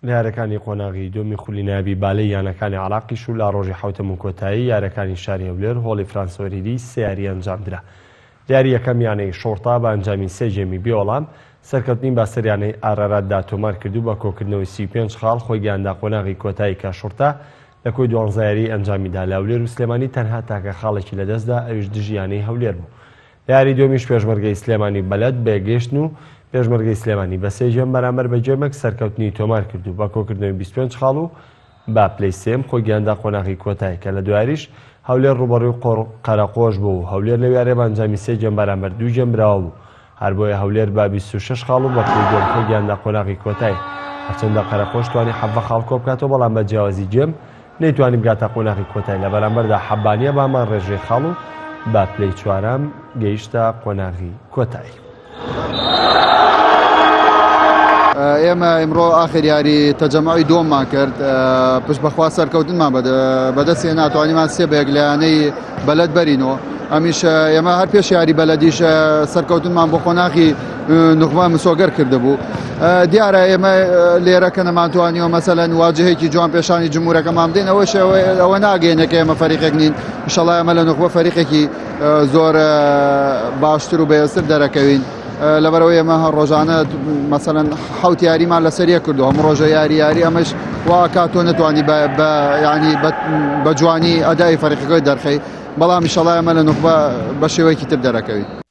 لە یارەکانی قۆناغی دووەمی خولی نایابی بالەی یانەکانی عراقیش و لە ڕۆژی حەوتەم و کۆتایی یارەکانی شاری هەولێر هۆڵی فرانسۆریری سێ یاری ئەنجامدرا. لە یاری یەکەم یانەی شوڕتە بە ئەنجامی سێ گێمی بێ وەڵام سەرکەوتنی بەسەر یانەی ئاراراتدا تۆمار کرد و بە کۆکردنەوەی 35 خاڵ خۆی گەیاندە قۆناغی کۆتایی کە شوڕتە لە کۆی دوانزە یاریی ئەنجامیدا لە هەولێر و سلێمانی تەنها تاکە خاڵێکی لەدەستدا ئەویش دژی یانەی هەولێر بوو. لە یاری دووەمیش پێشمەرگەی سلێمانی و بەلەد بەیەکگەیشتن و پێشمەرگەی سلێمانی بە سێ گێم بەرامبەر بە گێمێک سەرکەوتنی تۆمار کرد و بە کۆکردنەوەی 25 خاڵ و بە پلەی سێیەم خۆی گەیاندە قۆناغی کۆتایی کە لە دوایاریش هەولێر ڕووبەڕووی قۆڕ قەرەقۆش بوو و هەولێر لەو یاریە بە ئەنجامی سێ گێم بەرامبەر دوو گێم براوە بوو هەر بۆیە هەولێر بە 26 خاڵ و بە پلەی دووەم خۆی گەیاندە قۆناغی کۆتایی هەرچەندە قەرەقۆش توانی 17 خاڵ کۆبکاتەوە بەڵام بە جیاوازی گێم نەیتوانی بگاتە قۆناغی کۆتایی، لە بەرامبەردا حەبانیە بە هەمان رێژەی خاڵ و بە پلەی چوارەم گەیشتە قۆناغی کۆتایی. ئێمە ئیمڕۆ ئاخر یاری تەجەمعی دووەممان کرد پشت بەخوا سەرکەوتنمان بەدەست هێنا توانیمان سێ بە یەک لە یانەی بەلەد بەرینەوە ئەمیش ئێمە هەر پێش یاری بەلەدیش سەرکەوتنمان بۆ قۆناغی نوخبە مسۆگەر کردبوو دیارە ئێمە لێرە کە نەمانتوانیوە مەسەلەن واجهێکی جوان پێشانی جمهورەکەمان بدەین ئەوەش ئەوە ناگەێنێ کە ئێمە فەریقێک نین ئینشەڵا ئێمە لە نوخبە فەریقێکی زۆر باشتر و بەهێزتر دەرەکەوین لەبەرەوە ئێمە هەر ڕۆژانە مەسەلەن حوت یاریمان لەسەر یەک کردو هەموو ڕۆژە یاری یاری ئەمەش وا کات تۆ نەتوانی بە ینی بە جوانی ئەدای فەریقەکەی دەرخەی بەڵام ئینشەڵا ئێمە لە نوخبە بە شێوەیەکی تر دەرەکەوین.